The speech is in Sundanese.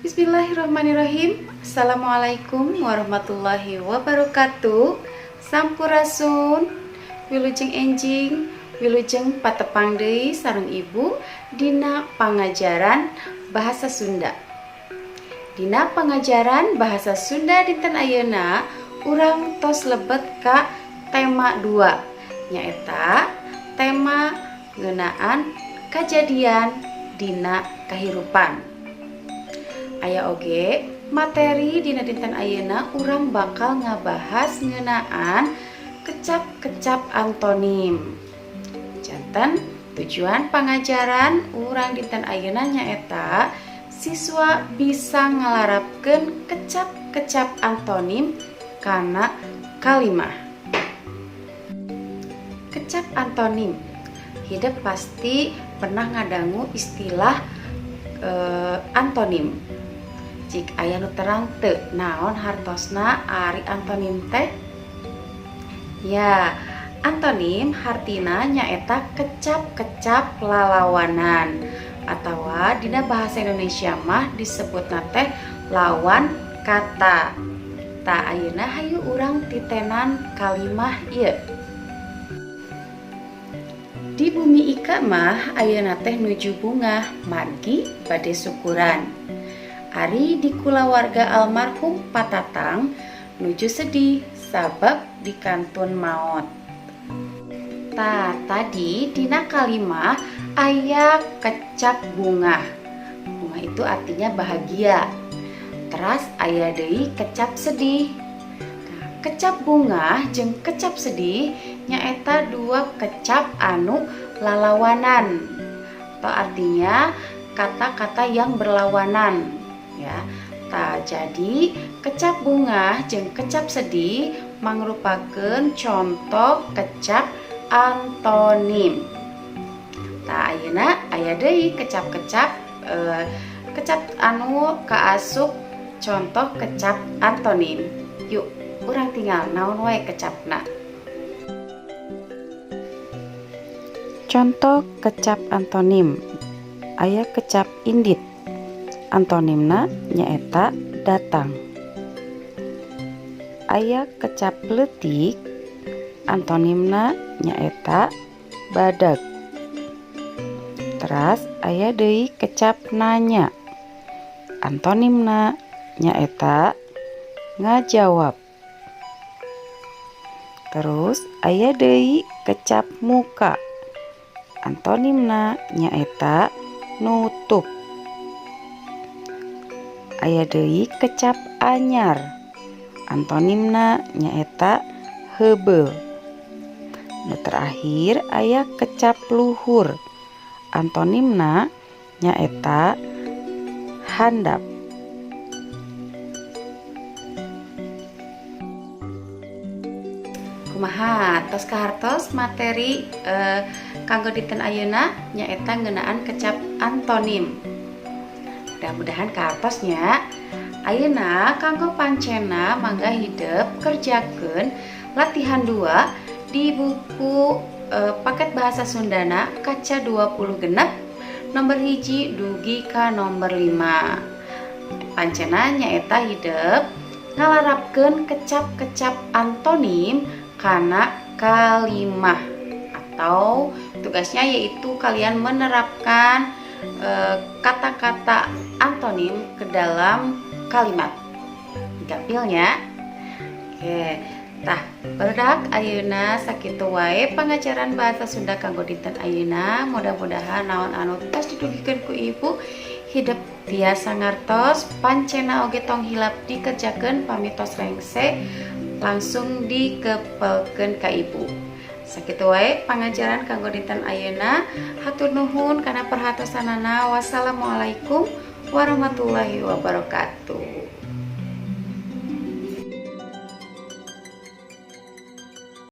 Bismillahirrahmanirrahim. Assalamualaikum warahmatullahi wabarakatuh. Sampurasun. Wilujeng enjing, wilujeng patepang deui sareng Ibu dina pangajaran bahasa Sunda. Dina pangajaran bahasa Sunda dinten ayeuna, urang tos lebet ka tema 2, nyaeta tema ngeunaan kajadian dina kahirupan. Aya oge materi dina dinten ayeuna, urang bakal ngabahas ngeunaan kecap-kecap antonim. Janten tujuan pangajaran urang dinten ayeuna nyaeta siswa bisa ngalarapkeun kecap-kecap antonim kana kalimah. Kecap antonim. Hidep pasti pernah ngadangu istilah antonim. Cik, aya nu terang teu naon hartosna ari antonim teh? Ya, antonim hartina nyaeta kecap-kecap lalawanan atau dina bahasa Indonesia mah disebutna teh lawan kata. Tah, ayeuna hayu urang titenan kalimah ieu. Di bumi Ika mah ayeuna teh nuju bungah margi bade syukuran. Ari di kulawarga almarhum Pak Tatang nuju sedih sabab dikantun maot. Tah, tadi dina kalimah aya kecap bungah. Bungah itu artinya bahagia. Teras aya deui kecap sedih. Nah, kecap bungah jeung kecap sedih nyaeta dua kecap anu lalawanan atau artinya kata-kata yang berlawanan, ya. Tah, jadi kecap bungah jeung kecap sedih mangrupakeun contoh kecap antonim. Tah, ayeuna aya deui kecap-kecap kecap anu kaasup contoh kecap antonim. Yuk, urang tingal naon wae kecapna. Contoh kecap antonim, aya kecap indit, antonimna nyaeta datang. Aya kecap leutik, antonimna nyaeta badag. Teras aya deui kecap nanya, antonimna nyaeta ngajawab. Terus aya deui kecap muka, antonimna nyaeta nutup. Aya deui kecap anyar, antonimna nyaeta heubeul. Nu terakhir aya kecap luhur, antonimna nyaeta handap. Kumaha, tos kahartos materi kanggo dinten ayeuna, nyaeta ngeunaan kecap antonim? Mudah-mudahan kahartos nya. Ayeuna kanggo pancena, mangga hidep kerjakeun latihan 2 di buku paket bahasa Sundana kaca 26, nomor 1 dugi ka nomor 5. Pancena nyaeta hidep ngalarapkeun kecap-kecap antonim kana kalimah atau tugasnya yaitu kalian menerapkan kata-kata antonim ke dalam kalimat. Gampil nya. Oke, tah, barudak, ayeuna sakitu wae pangajaran bahasa Sunda kanggo dinten ayeuna. Mudah-mudahan naon anu tos didugikeun ku Ibu hidep tiasa ngartos. Pancena oge tong hilap dikerjakeun, pami tos rengse langsung dikepelkeun ka Ibu. Sakitu wae pangajaran kanggo dinten ayeuna. Hatur nuhun kana perhatosanana. Wassalamualaikum warahmatullahi wabarakatuh.